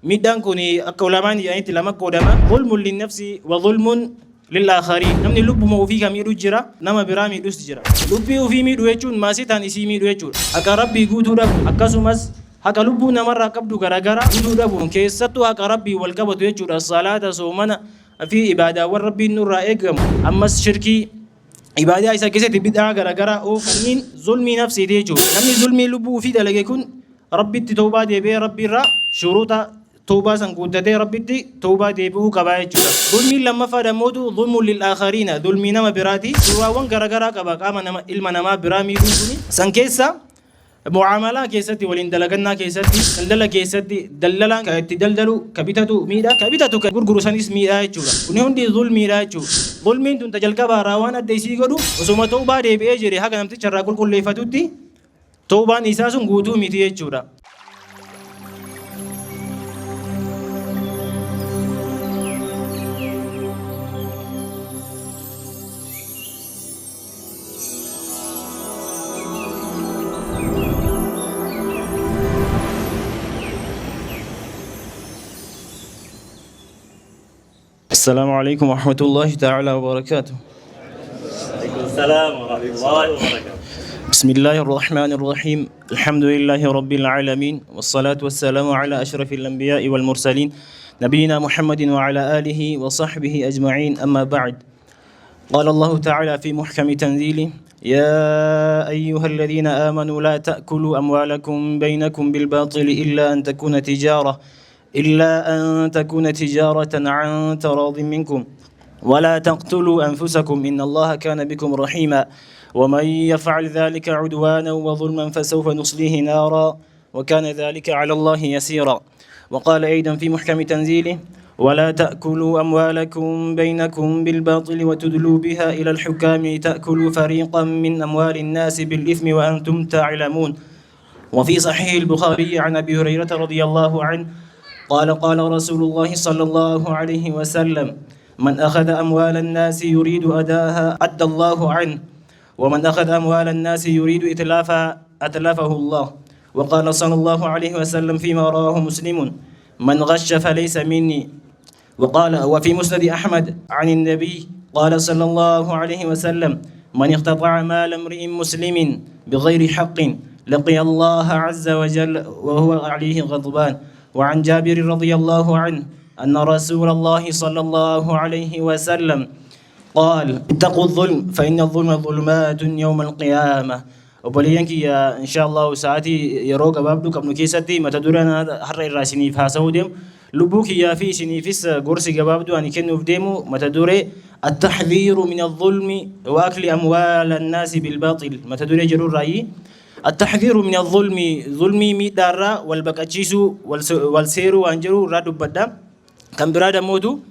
Miidhaan kun akka ulamaan jedhanitti lama qoodama. Zulmun linnafsi wa zulmun lil-aakhariin. Namni lubbuma ofii ka miidhu jira, nama biraa miidhus jira. Lubbii ofii miidhu jechuun maasitaan isii miidhu jechuudha. Haqa Rabbii guutuu dhabu, akkasumas haqa lubbuu namarraa qabdu garagaraa guutuu dhabuun, keessattuu haqa Rabbiin wal qabatu jechuudha. Salaata, soomana fi ibaadaawwan Rabbiin nurraa eegamu. Ammas shirkii, ibaadaa isaa keessatti bid'aa garagaraa kanneen zulmii nafsiiti jechuudha. Namni zulmii lubbuu ofii dalage kun Rabbitti tawbaa deebi'ee Rabbi irraa shuruuxa tawbaa san guuttatee Rabbitti tawbaa deebi'uu qaba jechuudha. Zulmiin lammaffaa dammootu zulmuun lil aakhariina, zulmii nama biraati. Suuraawwan garagaraa qaba qaama nama ilma namaa biraa miidhuun kuni. San keessa mu'aamalaa keessatti, waliin dalagannaa keessatti, daldala keessatti, daldalaan ka itti daldalu, ka bitatu miidha, ka bitatu ka gurguru sanis miidha jechuudha. Kuni hundi zulmiidha jechuudha. Zulmiin tun ta jalqabaa irraa waan adda isii godhu osoma tawbaa deebi'ee jedhe haga namticha irraa qulqulleeffatutti Tawbaan isaa sun guutuu miti jechuudha. السلام عليكم ورحمة الله تعالى وبركاته. عليكم السلام ورحمة الله وبركاته. بسم الله الرحمن الرحيم. الحمد لله رب العالمين، والصلاة والسلام على أشرف الأنبياء والمرسلين، نبينا محمد وعلى آله وصحبه أجمعين. أما بعد، قال الله تعالى في محكم تنزيله: يا أيها الذين آمنوا لا تأكلوا أموالكم بينكم بالباطل إلا أن تكون تجارة عن تراض منكم، ولا تقتلوا أنفسكم، إن الله كان بكم رحيما، ومن يفعل ذلك عدوانا وظلما فسوف نصليه نارا، وكان ذلك على الله يسيرا. وقال أيضا في محكم تنزيله: ولا تأكلوا أموالكم بينكم بالباطل وتدلوا بها إلى الحكام تأكلوا فريقا من أموال الناس بالإثم وأنتم تعلمون. وفي صحيح البخاري عن أبي هريرة رضي الله عنه قال: قال رسول الله صلى الله عليه وسلم: من أخذ أموال الناس يريد أداها أدى الله عنه، ومن أخذ أموال الناس يريد إتلافها أتلفه الله. وقال صلى الله عليه وسلم فيما رواه مسلم: من غش فليس مني. وقال وفي مسند أحمد عن النبي قال صلى الله عليه وسلم: من اقتطع مال امرئ مسلم بغير حق لقي الله عز وجل وهو عليه غضبان. وعن جابر رضي الله عنه أن رسول الله صلى الله عليه وسلم قال: اتقوا الظلم فإن الظلم ظلمات يوم القيامة. Obboleeyyan kiyya, insha Allahu sa'aatii yeroo gabaabduu qabnu keessatti mata dureen har'a irraa isiniif haasa'uu deemu, lubbuu kiyyaa fi isiniifis gorsi gabaabduu ani kennuuf deemu, mata duree "التحذير من الظلم وأكل أموال الناس بالباطل" mata duree jedhu irraayi. التحذير من الظلم, zulmii miidhaarraa wal baqachiisuu, wal seeruu waan jedhu irraa dubbadha. Kan biraa dammootu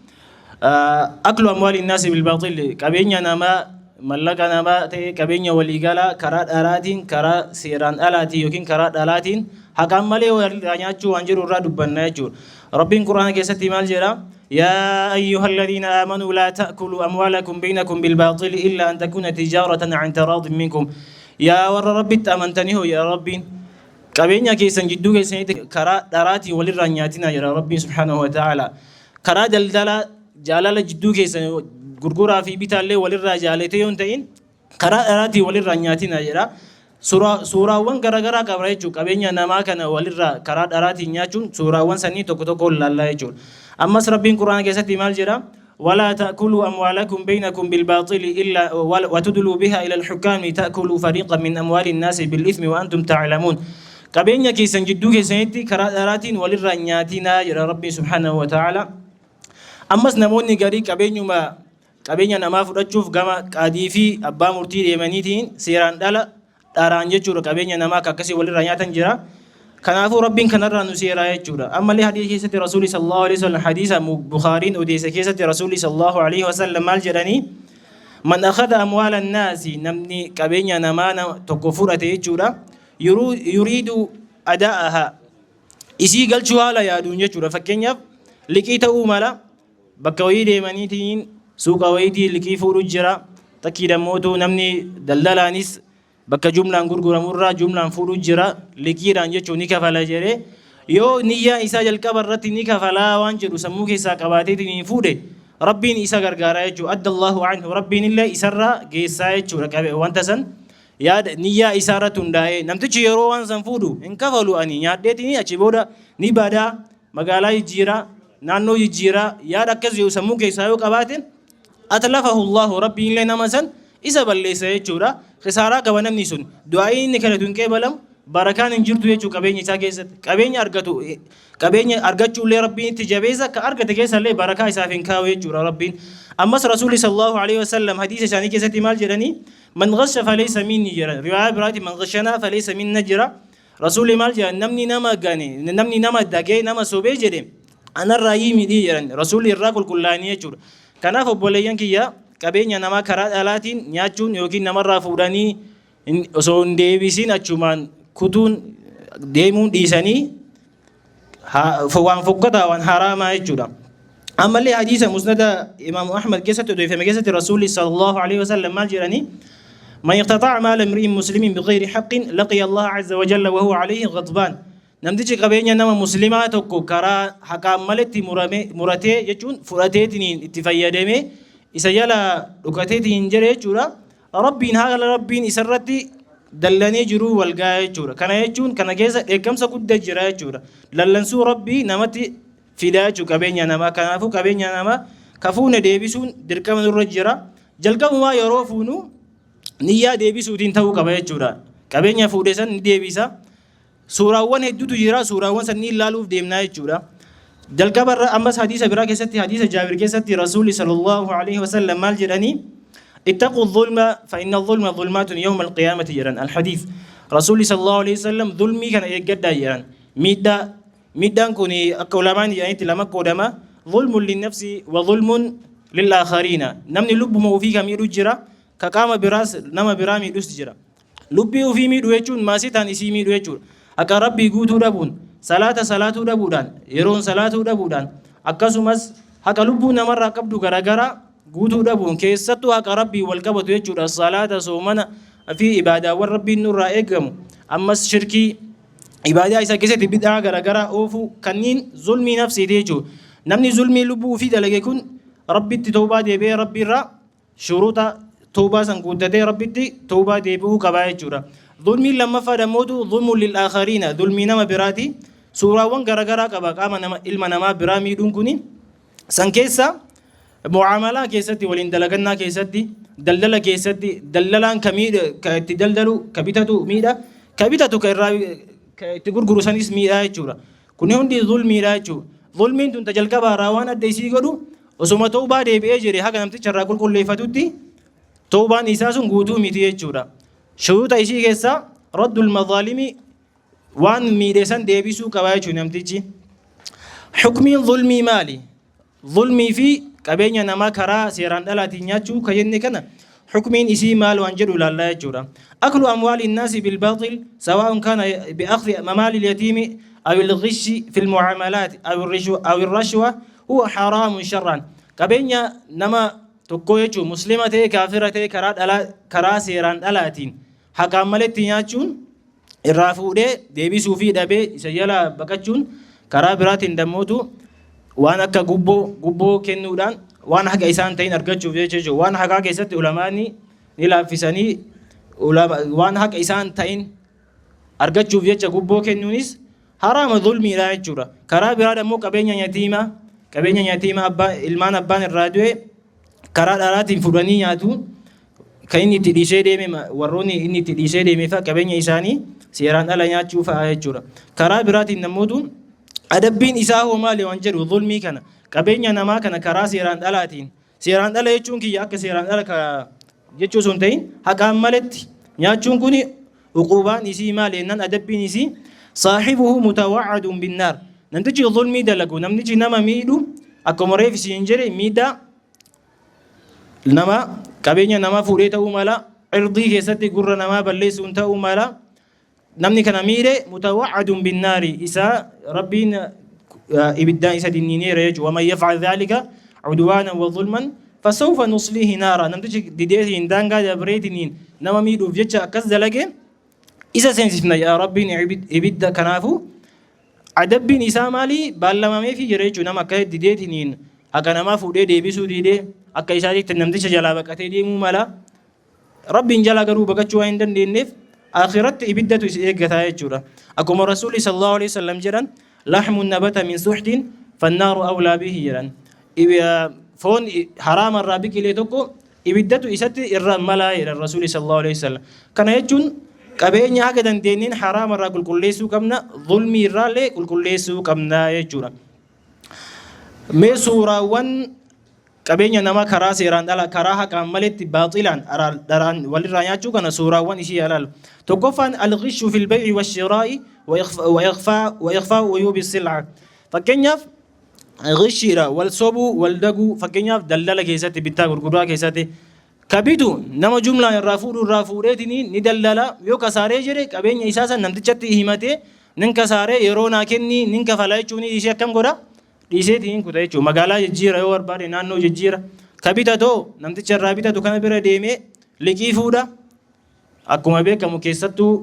أكل أموال الناس بالباطل, qabeenya namaa, mallaqa namaa ta'e, qabeenya waliigalaa karaa dharaatiin, karaa seeraan alaatiin yookiin karaa dhalaatiin haqaan malee walirraa nyaachuu waan jedhu irraa dubbanna jechuudha. Rabbiin Quraana keessatti maal jedha? يا أيها الذين آمنوا لا تأكلوا أموالكم بينكم بالباطل إلا أن تكون تجارة عن تراض منكم. Yaa warra Rabbitti amantanii hoo, yaa Rabbiin, qabeenya keessan jidduu keessanitti karaa dharaatiin walirraa nyaatinaa jedha Rabbiin سبحانه وتعالى. Karaa daldalaa jaalala jidduu keessan gurguraa fi bitaallee walirraa jaalatee yoo hin ta'in karaa dharaatiin walirraa nyaatinaa jedha. Suuraawwan garaagaraa qaba jechuudha. Qabeenya namaa kana walirraa karaa dharaatiin nyaachuun suuraawwan sanii tokko tokko laallaa jechuudha. Ammas Rabbiin Quraana keessatti maal jedha? ولا تأكلوا أموالكم بينكم بالباطل إلا وتدلوا بها إلى الحكام تأكلوا فريقا من أموال الناس بالإثم وأنتم تعلمون. Qabeenya keessan jidduu keessanitti karaa dharaatiin walirraa nyaatinaa jedha Rabbiin سبحانه وتعالى. Ammas namoonni garii qabeenyuma qabeenya namaa fudhachuuf gama qaadii fi abbaa murtii deemaniitiin seeraan dhala dharaan jechuudha qabeenya namaa akka akkasii walirraa nyaatan jira. Kanaafuu Rabbiin kanarraa nu seeraa jechuudha. Ammallee hadiisa keessatti Rasuulli صلى الله عليه وسلم, hadiisa Bukaariin odeesse keessatti, Rasuulli صلى الله عليه وسلم maal jedhanii? من أخذ أموال الناس, namni qabeenya namaa tokko fudhate jechuudha. يريد أداءها, isii galchuu haala yaaduun jechuudha. Fakkeenyaaf liqii ta'uu mala, bakka wayii deemaniitiin suuqa wayiitii liqii fuudhu jira. Takkii dammootu namni daldalaanis bakka jumlaan gurguramurraa jumlaan fuudhu jira. Liqiidhaan jechuun ni kafala jedhee Yoo niyyaa isaa jalqaba irratti ni kafalaa waan jedhu sammuu keessaa qabaateetiin hin fuudhe, Rabbiin isa gargaaraa jechuudha. Adda Allahu anhu, Rabbiin illee isarraa geessaa jechuudha. Qabe wanta san yaada niyyaa isaa irratti hundaa'ee, namtichi yeroo waan san fuudhu hin kafalu, ani nyaadheetiin achi booda ni badaa, magaalaa jijjiiraa, naannoo jijjiiraa, yaada akkas jedhu sammuu keessaa yoo qabaate, atlafahu Allahu, Rabbiin illee nama san isa balleessa jechuudha. Kisaaraa qaba namni sun. Du'aa'iin inni kadhatu hin qeebalamu. Barakaan hin jirtu jechuudha qabeenya isaa keessatti. Qabeenya argatu, qabeenya argachuullee Rabbiin itti jabeessa, ka argate keessallee barakaa isaaf hin kaa'u jechuudha Rabbiin. Ammas Rasuulli sallallahu alaihi wasallam hadiisa isaanii keessatti maal jedhanii? Man ghasha falaysa minni jedhan. Riwaayaa biraatiin man ghashanaa falaysa minna jira. Rasuulli maal jedhan? Namni nama gane, namni nama dagee, nama sobee jedhe anarraa midhii jedhan. Rasuulli irraa qulqullaa'anii jechuudha. Kanaaf obboleeyyan kiyya, qabeenya namaa karaa dhalaatiin nyaachuun yookiin namarraa fuudhanii osoo hin deebisiin achumaan kutuun deemuun dhiisanii waan fokkataa, waan haraamaa jechuudha. Ammallee hadiisa musnada Imaamu Ahmad keessatti odeeffame keessatti Rasuulli sallallahu alaihi wasallam maal jedhanii? من اقتطع مال امرئ مسلم بغير حق لقي الله عز وجل وهو عليه غضبان. Namtichi qabeenya nama muslimaa tokko karaa haqaan maletti murame muratee jechuun fudhateetiin itti fayyadamee isa jala dhukateetiin jedhe jechuudha. Rabbiin haala Rabbiin isarratti dallanee jiruu wal gahaa jechuudha. Kana jechuun kana keessa dheekkamsa guddaa jira jechuudha. Lallansuu Rabbii namatti fidaa jechuudha qabeenya namaa. Kanaafuu qabeenya namaa ka fuune deebisuun dirqama nurra jira. Jalqabumaa yeroo fuunu niyyaa deebisuutiin ta'uu qaba jechuudha. Qabeenya fuudhe san ni deebisa. Suuraawwan hedduutu jira. Suuraawwan sanniin ilaaluuf deemnaa jechuudha. Jalqaba irra ammas hadiisa biraa keessatti, hadiisa Jaabir keessatti, Rasuulli sallallahu alaihi wasallam maal jedhanii? اتقوا الظلم فإن الظلم ظلمات يوم القيامة jedhan. الحديث. Rasuulli sallallahu alaihi wasallam zulmii kana eeggadhaa jedhan. Miidhaan kun akka ulamaan jedhanitti lama qoodama. ظلم للنفس وظلم للآخرين. Namni lubbuma ofii ka miidhu jira, ka qaama biraas nama biraa miidhus jira. Lubbii ofii miidhu jechuun maasitaan isii miidhu jechuudha. Akka Rabbii guutuu dhabuun, salaata salaatuu dhabuudhaan, yeroon salaatuu dhabuudhaan, akkasumas haqa lubbuu namarraa qabdu garaagaraa guutuu dhabuun, keessattuu haqa Rabbii wal qabatu jechuudha. Salaata, soomana fi ibaadaawwan Rabbiin nurraa eegamu, ammas shirkii, ibaadaa isa keessatti bid'aa garaagaraa oofuu, kanneen zulmii nafsiiti jechuudha. Namni zulmii lubbuu ofii dalage kun Rabbitti tawbaa deebi'ee, Rabbiirraa shuruuta tawbaa san guuttatee Rabbitti tawbaa deebi'uu qabaa jechuudha. Zulmiin lammaffaa dammootu ظلم للآخرين, zulmii nama biraati. Suuraawwan garaagaraa qaba qaama nama ilma namaa biraa miidhuun kuni. San keessa mu'aamalaa keessatti, waliin dalagannaa keessatti, daldala keessatti, daldalaan ka miidha, ka itti daldalu, ka bitatu miidha, ka bitatu ka irraa ka itti gurguru sanis miidhaa jechuudha. Kuni hundi zulmiidha jechuudha. Zulmiin tun ta jalqabaa irraa waan adda isii godhu, osuma tawbaa deebi'ee jedhe haga namticha irraa qulqulleeffatutti tawbaan isaa sun guutuu miti jechuudha. Shuruuxa isii keessaa رد المظالم, waan miidhe san deebisuu qabaa jechuudha namtichi. Hukmiin zulmii maali? Zulmii fi qabeenya namaa karaa seeraan dhalaatiin nyaachuu ka jenne kana hukmiin isii maal waan jedhu ilaallaa jechuudha. أكل أموال الناس بالباطل سواء كان بأخذ مال اليتيم أو الغش في المعاملات أو الرشوة هو حرام شرعا. Qabeenya nama tokko jechuun muslima ta'e, kaafira ta'e, karaa dhalaa, karaa seeraan dhalaatiin haqaan maletti nyaachuun, irraa fuudhee deebisuu fi dhabee isa jala baqachuun, karaa biraatiin dammootu waan akka gubboo kennuudhaan waan haqa isaan ta'in argachuuf jechuudha. Waan haqaa keessatti ulamaani ni laaffisanii, waan haqa isaan ta'in argachuuf jecha gubboo kennuunis haraama, zulmiidha jechuudha. Karaa biraa immoo qabeenya yatiima abbaa ilmaan abbaan irraa du'e karaa dhalaatiin fudhanii nyaatu, kan inni itti dhiisee deeme, warroonni inni itti dhiisee deeme fa'a qabeenya isaanii seeraan ala nyaachuu fa'a jechuudha. Karaa biraatiin namootu adabbiin isaa hoo maali waan jedhu, zulmii kana, qabeenya namaa kana karaa seeraan dhalaatiin, seeraan dhala jechuun kiyya akka seeraan dhala ka jechuu osoo hin ta'in, haqaan maletti nyaachuun kuni uquubaan isii maali jennaan, adabbiin isii صاحبه متوعد بالنار. Namtichi zulmii dalagu, namtichi nama miidhu, akkuma reef isiin jedhe, miidhaa nama qabeenya namaa fuudhee ta'uu mala, irdii keessatti gurra namaa balleessuun ta'uu mala, namni kana miidhe متوعد بالنار, isaa Rabbiin ibiddaan isa dinniineera jechuudha. ومن يفعل ذلك عدوانا وظلما فسوف نصليه نارا. Namtichi dideetiin daangaa dabreetiniin nama miidhuuf jecha akkas dalage isa seensifna yaa Rabbiin ibidda. Kanaafu Adabbiin isaa maali? Baallamameefii jira jechuudha. Nama akka dideetiniin haqa namaa fuudhee deebisuu didee akka isaatitti namticha jalaa baqatee deemuu mala. Rabbiin jalaa garuu baqachuu waan hin dandeenyeef akhiratti ibiddatu isa eeggataa jechuudha. Akkuma Rasuulli sallallahu alaihi wasallam jedhan lahmun nabata min suhtin fannaaru awlaa bihi jedhan. Foon haraama irraa biqilee tokko ibiddatu isatti irra malaa jedhan Rasuulli sallallahu alaihi wasallam. Kana jechuun qabeenya haga dandeenyeen haraama irraa qulqulleessuu qabna, zulmii irraallee qulqulleessuu qabna jechuudha. Mee suuraawwan qabeenya namaa karaa seeraan ala karaa haqaan maletti baaxilaan dharaan walirraa nyaachuu kana suuraawwan ishii alaalu. Tokkoffaan al-ghishshu fil bay'i wash-shiraa'i wa ikhfaa'u uyuubi sil'a. Fakkeenyaaf ghishiidha wal sobuu wal daguu fakkeenyaaf daldala keessatti bittaa gurguraa keessatti ka bitu nama jumlaan irraa fuudhu irraa fuudheetiin ni daldala yoo kasaaree jedhe qabeenya isaa san namtichatti himatee nin kasaaree yeroo naa kennii nin kafala jechuun ishee akkam godha dhiiseetiin kuta jechuudha. Magaalaa jijjiira yoo barbaade naannoo jijjiira. Ka bitatoo namticha irraa bitatu kana bira deemee liqii fuudha. Akkuma beekamu keessattuu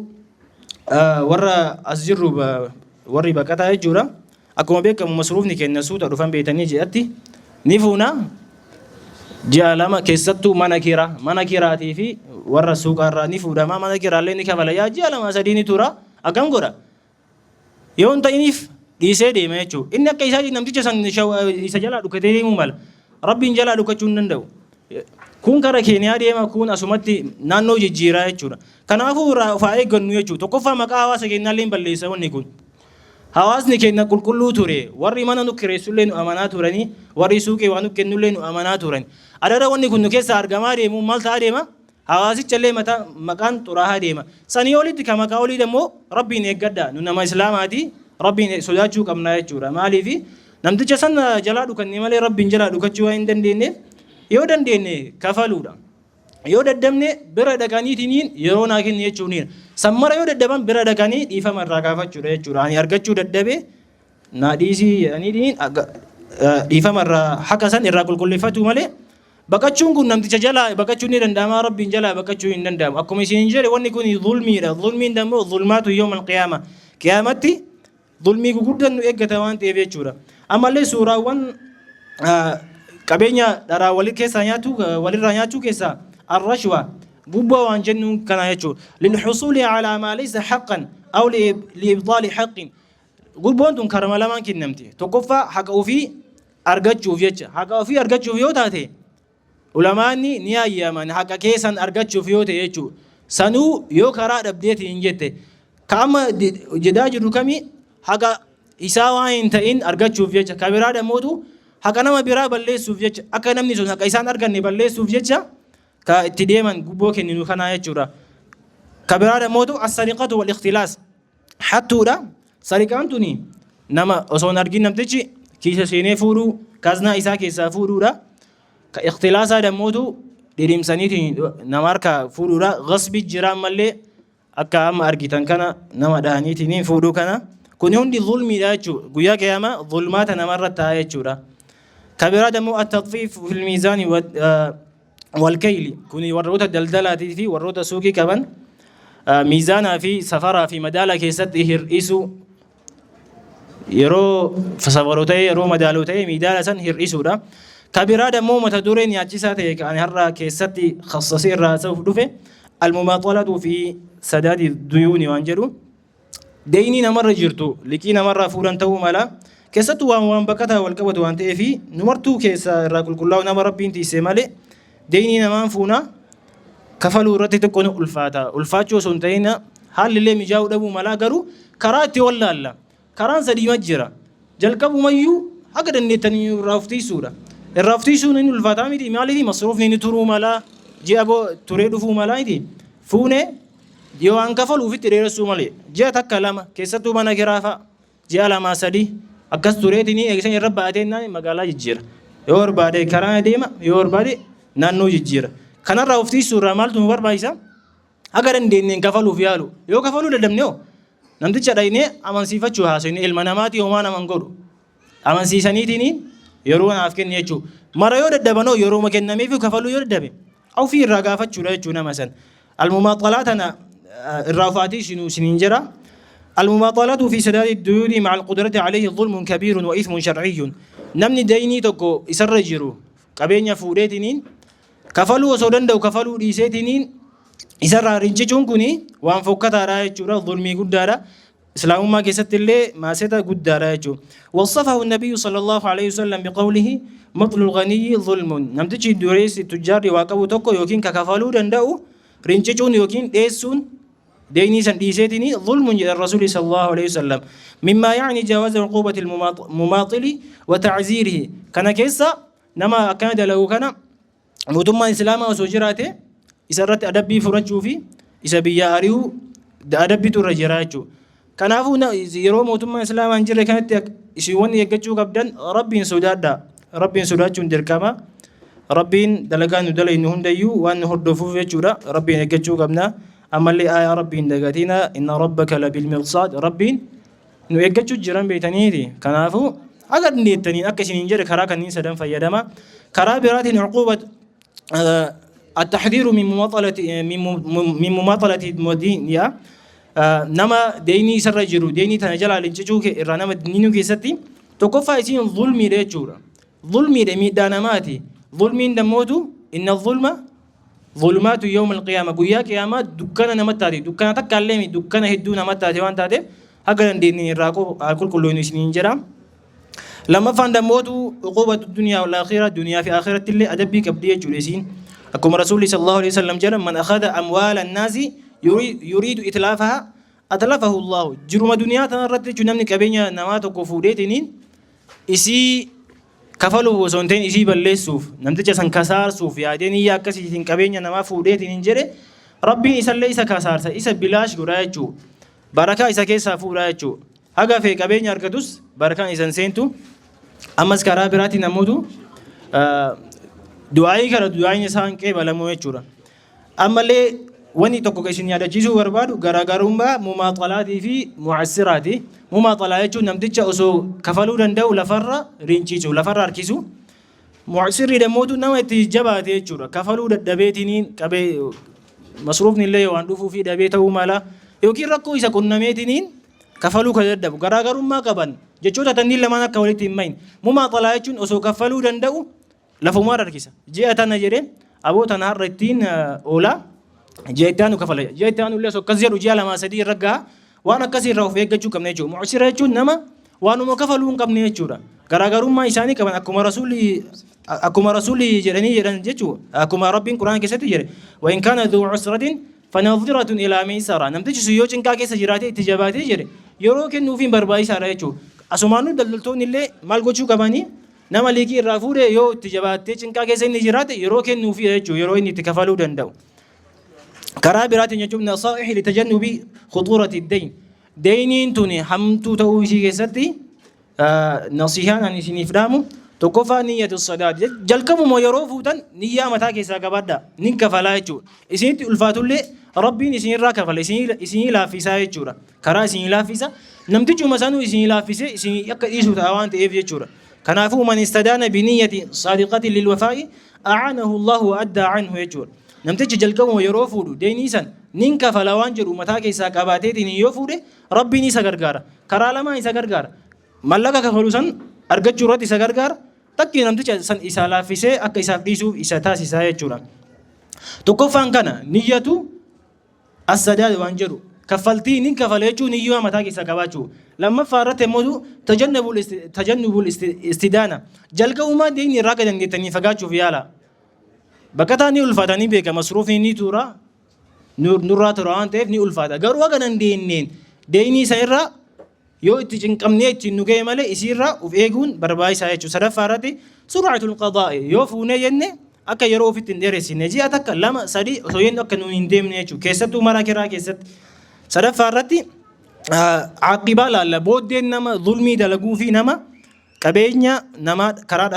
warra as jirru warri baqataa jechuudha. Akkuma beekamu masruufni keenya suuta dhufan beetanii ji'atti ni fuuna. Ji'a lama keessattuu mana kiraa mana kiraatii fi warra suuqaarraa ni fuudhama mana kiraallee ni kafala yaa ji'a lama sadii ni tura akkam godha. Yoo hin ta'iniif dhiisee deema jechuudha. Inni akka isaatii namticha san isa jalaa dhukatee deemuu mala. Rabbiin jalaa dhukachuu hin danda'u. Kun kara Keeniyaa deema, kun asumatti naannoo jijjiiraa jechuudha. Kanaafuu irraa of haa eeggannu jechuudha. Tokkoffaa maqaa hawaasa keenyaallee hin balleessa wanni kun. Hawaasni keenya qulqulluu ture. Warri mana nu kireessullee nu amanaa turanii, warri suuqii waa nu kennullee nu amanaa turan. Adada wanni kun nu keessaa argamaa deemu maal ta'aa deema? Hawaasichallee mataa maqaan xuraahaa deema. Sanii olitti ka maqaa olii immoo Rabbiin eeggadha. Nu nama Islaamaati Rabbiin sodaachuu qabna jechuudha. Maaliif namticha san jalaa dhukanne malee Rabbiin jalaa dhukachuu waan hin dandeenyeef yoo dandeenye kafaluudha. Yoo daddabne bira dhaqaniitiniin yeroo naa kenni jechuuniidha. San mara yoo daddaban bira dhaqanii dhiifama irraa gaafachuudha jechuudha. Ani argachuu dadhabe naa dhiisii jedhaniitiniin dhiifama irraa haqa san irraa qulqulleeffatu malee baqachuun kun namticha jalaa baqachuun ni danda'ama Rabbiin jalaa baqachuu hin danda'amu. Akkuma isin jedhe wanni kun zulmiidha. Zulmiin immoo zulmaatu yawmal qiyaama. Qiyaamatti zulmii gurguddaan nu eeggata waan ta'eef jechuudha. Ammallee suuraawwan qabeenya dharaa wali keessaa nyaachuu walirraa nyaachuu keessaa arrashwa gubbaa waan jennuun kana jechuudha. Lilxusuuli alaa maa laysa haqqan aw liibxaali haqqin. Gubboon tun karama lamaan kennamti. Tokkoffaa haqa ofii argachuuf jecha. Haqa ofii argachuuf yoo taate ulamaanni ni hayyaman haqa keessan argachuuf yoo ta'e jechuudha. Sanuu yoo karaa dhabdeeti hin jette. Ka amma jedhaa jirru kami haqa isaa waan hin ta'in argachuuf jecha. Ka biraa dhammootu haqa nama biraa balleessuuf jecha. Akka namni sun haqa isaan arganne balleessuuf jecha ka itti deeman gubboo kenninu kanaa jechuudha. Ka biraa dhammootu as-sariqatu wal ikhtilaas. Hattuudha. Sariqaan tuni nama osoo hin argin namtichi kiisa seenee fuudhuu kaznaa isaa keessaa fuudhuudha. Ka ikhtilaasaa dammootu dhidhimsaniitiin nama harka fuudhuudha. Gasbi jira ammallee akka amma argitan kana nama dhahaniitiin fuudhuu kana. Kuni hundi zulmiidha jechuudha. Guyyaa qiyaamaa zulmaata namarra ta'a jechuudha. Ka biraa dammoo at-tatfiif fil miizaani walkayli kuni warroota daldalaatii fi warroota suuqii qaban miizaanaa fi safaraa fi madaala keessatti hir'isuu yeroo safaroo ta'e yeroo madaaloo ta'e miidaala san hir'isuudha. Ka biraa dammoo mata dureen yaachisaa ta'e kan har'a keessatti khassasee irraa haasa'uuf dhufe almumaaxalatu fi sadaadi duyuuni waan jedhu deynii namarra jirtu liqii namarraa fuudhan ta'uu mala keessattuu waan waan baqataa wal qabatu waan ta'eef numartuu keessaa irraa qulqullaa'u nama rabbiin tiisee malee deynii namaan fuuna kafaluu irratti xiqqoo ni ulfaata ulfaachuu osoo hin ta'in haalli illee mijaa'uu dhabuu malaa garuu karaa itti wallaalla karaan sadii jira jalqabumayyuu haga dandeettanii irraa of tiisuudha irraa of tiisuun inni ulfaataa miti maaliif masruufni ni turuu malaa ji'a turee dhufuu malaa miti fuunee yoo waan kafalu ofitti dheeressuu malee ji'a takka lama keessattuu mana kiraa fa'a ji'a lamaa sadii akkas tureetiin eegsan irra baatee naan magaalaa jijjiira yoo barbaade karaa deema yoo barbaade naannoo jijjiira kanarraa of tiisuu irraa maaltu nu barbaachisa haga dandeenyeen kafaluuf yaalu yoo kafaluu dadhabne hoo namticha dhaynee amansiifachuu haasofne ilma namaatii homaa naman godhu amansiisaniitiin yeroo naaf kenni jechuudha. Mara yoo dadhabanoo yerooma kennameef kafaluu yoo dadhabe ofii irraa gaafachuudha jechuudha nama san. Almumaaxalaa tana irraa ufaatii isiniin jira. المماطلة في سداد الديون مع القدرة عليه ظلم كبير وإثم شرعي. Namni daynii tokko isarra jiru qabeenya fuudheetiniin kafaluu osoo danda'u kafaluu dhiiseetiniin isarraa rincicuun kun waan fokkataadha jechuudha, zulmii guddaadha. Islaamummaa keessatti illee maaseta guddaadha jechuudha. وصفه النبي صلى الله عليه وسلم بقوله مطل الغني ظلم. Namtichi dureessi tujjaarri waa qabu tokko yookiin ka kafaluu danda'u rincicuun yookiin dheessuun deynii san dhiiseetini ظلم jedha الرسول صلى الله عليه وسلم. مما يعني جواز عقوبة المماطل وتعزيره. Kana keessa nama akkana dalagu kana mootummaan islaamaa osoo jiraate isa irratti adabbii furachuu fi isa biyya ari'uu adabbiitu irra jira jechuudha. Kanaafuu yeroo mootummaan islaamaa hin jirre kanatti isin wanni eeggachuu qabdan Rabbiin sodaadha. Rabbiin sodaachuun dirqama. Rabbiin dalagaa nu dalaynu hundayyuu waan nu hordofuuf jechuudha. Rabbiin eeggachuu qabna. Ammallee aayaa Rabbiin dagatina إن ربك لبالمرصاد. Rabbiin nu eeggachuu jiran beeytaniiti. Kanaafuu haga dandeettaniin akka isiniin jedhe karaa kanneen sadan fayyadama. Karaa biraatiin عقوبة التحذير من مماطلة الدين nama deynii isarra jiru deynii tana jalaa lincicuu irraa nama diinuu keessatti tokkoffaa isiin zulmiidha jechuudha. Zulmiidha, miidhaa namaati. Zulmiin dammootu إن الظلم ظلمات يوم القيامة, guyyaa qiyaamaa dukkana namatti taate, dukkana takka illee dukkana hedduu namatti taate waan taateef haga dandeenye irraa qulqulloonu isiniin jedha. Lammaffaan dammootu عقوبة الدنيا والآخرة, duniyaa fi akhiratti illee adabbii qabdi jechuudha isiin. Akkuma Rasuulli صلى الله عليه وسلم jedhan من أخذ أموال الناس يريد إتلافها أتلفه الله. Jiruma duniyaa tana irratti jechuun namni qabeenya namaa tokko fuudheetiniin isii kafaluuf osoo hin ta'in isii balleessuuf, namticha san kasaarsuuf yaadee niyya akkasiitiin qabeenya namaa fuudheetiniin jedhe, Rabbiin isallee isa kasaarsa, isa bilaash godhaa jechuudha. Barakaa isa keessaa fuudhaa jechuudha. Haga fee qabeenya argatus barakaan isan seentu. Ammas karaa biraatiin namoota du'aayii kana du'aayin isaan qeebalamuu jechuudha. Ammallee wanni tokko isin yaadachiisuu barbaadu garaagarummaa mumaaxalaatii fi mu'assiraati. Mumaaxalaa jechuun namticha osoo kafaluu danda'u lafarra rinciisu, lafarra harkisu. Mu'assirri dammootu nama itti jabaate jechuudha. Kafaluu dadhabeetiniin qabee masruufni illee waan dhufuu fi dhabee ta'uu mala yookiin rakkoo isa qunnameetiniin kafaluu kan dadhabu garaagarummaa qaban jechoota tanniin lamaan akka walitti hin mayin. Mumaaxalaa jechuun osoo kafaluu danda'u lafumaan harkisa. Ji'a tana jedhee aboo tana har'a ittiin oolaa, ji'a itti aanu kafala. Ji'a itti aanu illee osoo akkas jedhu ji'a lamaa sadii irra gaha, waan akkasii irraa of eeggachuu qabna jechuudha. Mu'sira jechuun nama waanuma kafaluu hin qabne jechuudha. Garaagarummaa isaanii qaban akkuma rasuulli jedhanii jedhan jechuudha. Akkuma Rabbiin Quraan keessatti jedhe وإن كان ذو عسرة فنظرة إلى ميسرة. Namtichi sun yoo cinqaa keessa jiraatee itti jabaatee jedhe yeroo kennuufiin barbaachisaadha jechuudha. Asumaanuu daldaltoonni illee maal gochuu qabanii, nama liqii irraa fuudhe yoo itti jabaattee cinqaa keessa inni jiraate yeroo kennuufi jechuudha, yeroo inni itti kafaluu danda'u. Karaa biraatiin jechuun نصائح لتجنب خطورة الدين. Deyniin tuni hamtuu ta'uu isii keessatti nasihaan ani isiniif dhaamu tokkoffaa نية السداد. Jalqabuma yeroo fuutan niyyaa mataa keessaa qabaadha. Nin kafalaa jechuudha. Isinitti ulfaatullee Rabbiin isinirraa kafala, isinii laaffisaa jechuudha. Karaa isinii laaffisa. Namtichuma sanuu isinii laaffisee isinii akka dhiisu ta'a waan ta'eef jechuudha. Kanaafuu من استدان بنية صادقة للوفاء أعانه الله وأدى عنه jechuudha. Namtichi jalqabuma yeroo fuudhu deynii san nin kafala waan jedhu mataa keessaa qabaateetiin yoo fuudhe Rabbiin isa gargaara. Karaa lamaan isa gargaara. Mallaqa kafalu san argachuu irratti isa gargaara. Takki namticha san isa laaffisee akka isaaf dhiisuuf isa taasisaa jechuudha. Tokkoffaan kana نية السداد waan jedhu kaffaltii nin kafala jechuun niyyoo mataa keessaa qabaachuu. Lammaffaa irratti immoo تجنب الاستدانة. Jalqabumaa deemni irraa akka dandeettanii fagaachuuf yaala. Bakka ni ulfaata, ni beeka, masruufni ni tura, nurraa tura waan ta'eef ni ulfaata. Garuu akka dandeenyeen deemni isa irraa yoo itti cinqamnee ittiin nu ga'e malee isiirraa of eeguun barbaachisaa jechuudha. Sadaffaa irratti سرعة القضاء, yoo fuunee jenne akka yeroo ofitti hin dheeressine, ji'a takka, lama, sadii osoo jennu akka nuun hin deemne jechuudha. Keessattuu mana kiraa keessatti. Sadaffaa irratti caaqibaa laalla, booddeen nama zulmii dalaguu fi nama qabeenya nama karaa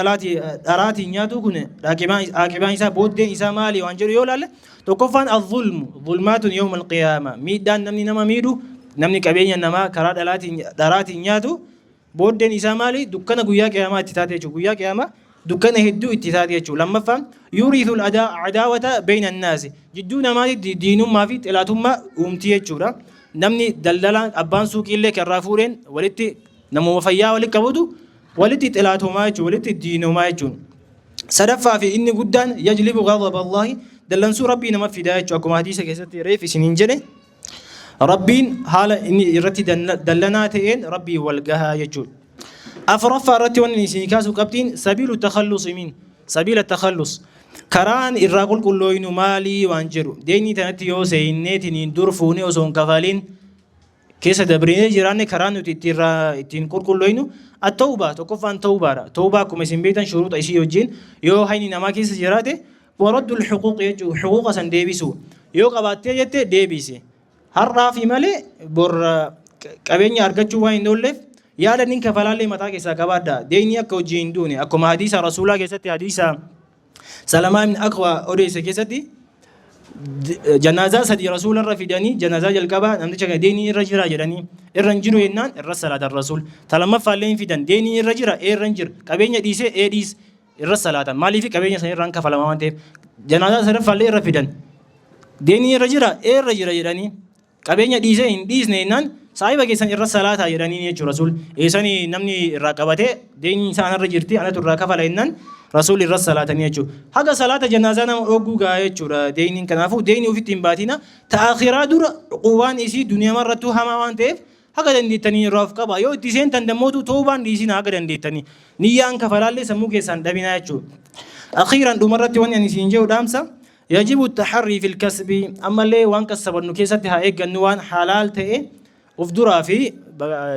dharaatiin nyaatu kun caaqibaan isaa, booddeen isaa maali waan jedhu yoo laalle, tokkoffaan الظلم ظلمات يوم القيامة, miidhaan namni nama miidhu, namni qabeenya namaa karaa dharaatiin nyaatu booddeen isaa maali? Dukkana guyyaa qiyaamaa itti taate jechuudha. Guyyaa qiyaamaa dukkana hedduu itti taate jechuudha. Lammaffaan يورث العداوة بين الناس, jidduu namaatti diinummaa fi xilaatummaa uumti jechuudha. Namni daldalaan abbaan suuqiillee kan irraa fuudheen walitti namuma fayyaa walitti qabutu walitti xilaatoomaa jechuudha, walitti diinoomaa jechuudha. Sadaffaa fi inni guddaan yajlibu ghadaba Allaahi, dallansuu Rabbii nama fidaa jechuudha. Akkuma hadiisa keessatti reef isiniin jedhe, Rabbiin haala inni irratti dallanaa ta'een Rabbii wal gahaa jechuudha. Afuraffaa irratti wanni isin kaasu qabxiin sabiilu takhallusi min sabiila takhallus, karaan irraa qulqullooynu maalii waan jedhu. Deeynii tanatti yoo seenneetiniin dur fuunee osoo hin kafalin keessa dabrinee jiraanne, karaa nuti itti irraa ittiin qulqullooynu at-tawbaa, tokkoffaan tawbaadha. Tawbaa akkuma isin beektan shuruuxa isii wajjin, yoo hayni namaa keessa jiraate, waraddul huquuq jechuun huquuqa san deebisuu, yoo qabaattee jette deebisi. Har'aa fi malee bor qabeenya argachuu waan hin oolleef, yaada nin kafalaallee mataa keessaa qabaadha. Deeyni akka hojii hin duune, akkuma hadiisa rasuulaa keessatti, hadiisa Salamaa ibn Akwa odeesse keessatti, janaazaa sadi rasuula irra fidanii, janaazaa jalqabaa namticha kana deeyni irra jira jedhanii, irra hin jiru jennaan irra salaatan rasuul. Ta lammaffaallee hin fidan, deeyni irra jira, ee irra hin jira, qabeenya dhiisee, ee dhiis, irra salaatan. Maaliif? Qabeenya san irraan kafalama waan ta'eef. Janaazaa sadaffaallee irra fidan, deeyni irra jira, ee irra jira jedhanii, qabeenya dhiisee, hin dhiisne jennaan, saahiba keessan irra salaataa jedhanii jechuudha rasuul. Eessanii namni irraa qabatee deeyni isaa anarra jirti, anatu irraa kafala jennaan rasuul irra salaatanii jechuudha. Haga salaata janaazaa nama dhogguu gahaa jechuudha deeyniin. Kanaafuu deeyni ofitti hin baatina. Ta'akhiraa dura uquubaan isii duniyaa irrattuu hamaa waan ta'eef, haga dandeettanii irraa of qaba. Yoo itti seentan dammootu toobaan dhiisina, haga dandeettanii niyyaan kafalaallee sammuu keessaan dhabinaa jechuudha. Akhiiran dhumarratti wanni ani isin jedhu dhaamsa, yajibu taharrii fil kasbi, ammallee waan kassabannu keessatti haa eeggannu, waan halaal ta'e of duraa fi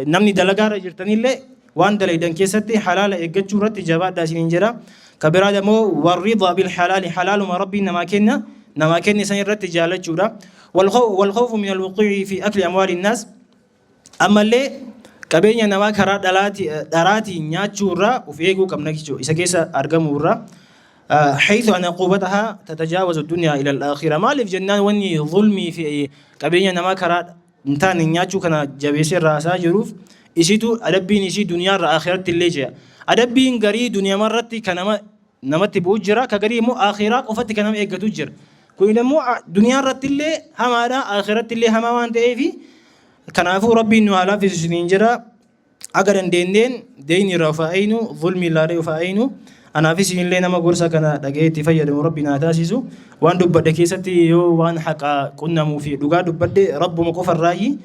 namni dalagaarra jirtanillee waan dalaydan keessatti halaala eeggachuu irratti jabaadhaa isiniin jedha. Ka biraa immoo warridaa bil halaali, halaaluma Rabbiin namaa kenne san irratti jaalachuudha. Wal khawfu min alwuquu'i fi akli amwaali nnaas, ammallee qabeenya namaa karaa dharaatiin nyaachuu irraa of eeguu qabna jechuudha. Isa keessa argamuu irraa. حيث أن عقوبتها تتجاوز الدنيا إلى الآخرة. Maaliif jennaan, wanni zulmii fi qabeenya namaa karaa hin taane nyaachuu kana jabeessee irraa haasaa jiruuf, isitu adabbiin isii duniyaa irraa akhiratti illee jira. Adabbiin garii duniyaa irratti kan nama namatti bu'u jira, ka garii immoo akhiraa qofatti kan nama eeggatu jira. Kun immoo duniyaa irratti illee hamaadha, akhiratti illee hamaa waan ta'eef, kanaafuu Rabbiin nu haa laaffisu isiniin jira. Aga dandeenyeen deeyni irraa of haa eeynu, zulmii ilaalee of haa eeynu. Anaafis illee nama gorsa kana dhaga'ee itti fayyadamu Rabbi naa taasisu. Waan dubbadhe keessatti yoo waan haqa qunnamuu fi dhugaa dubbadhe Rabbuma qofarraayi.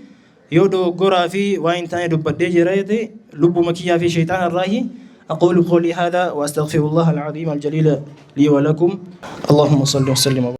Yoo dogoggoraa fi waan hin taane dubbadhee jira ta'e, lubbuma kiyyaa fi shayxaana irraayi. أقول قولي هذا وأستغفر الله العظيم الجليل لي ولكم. اللهم صل وسلم.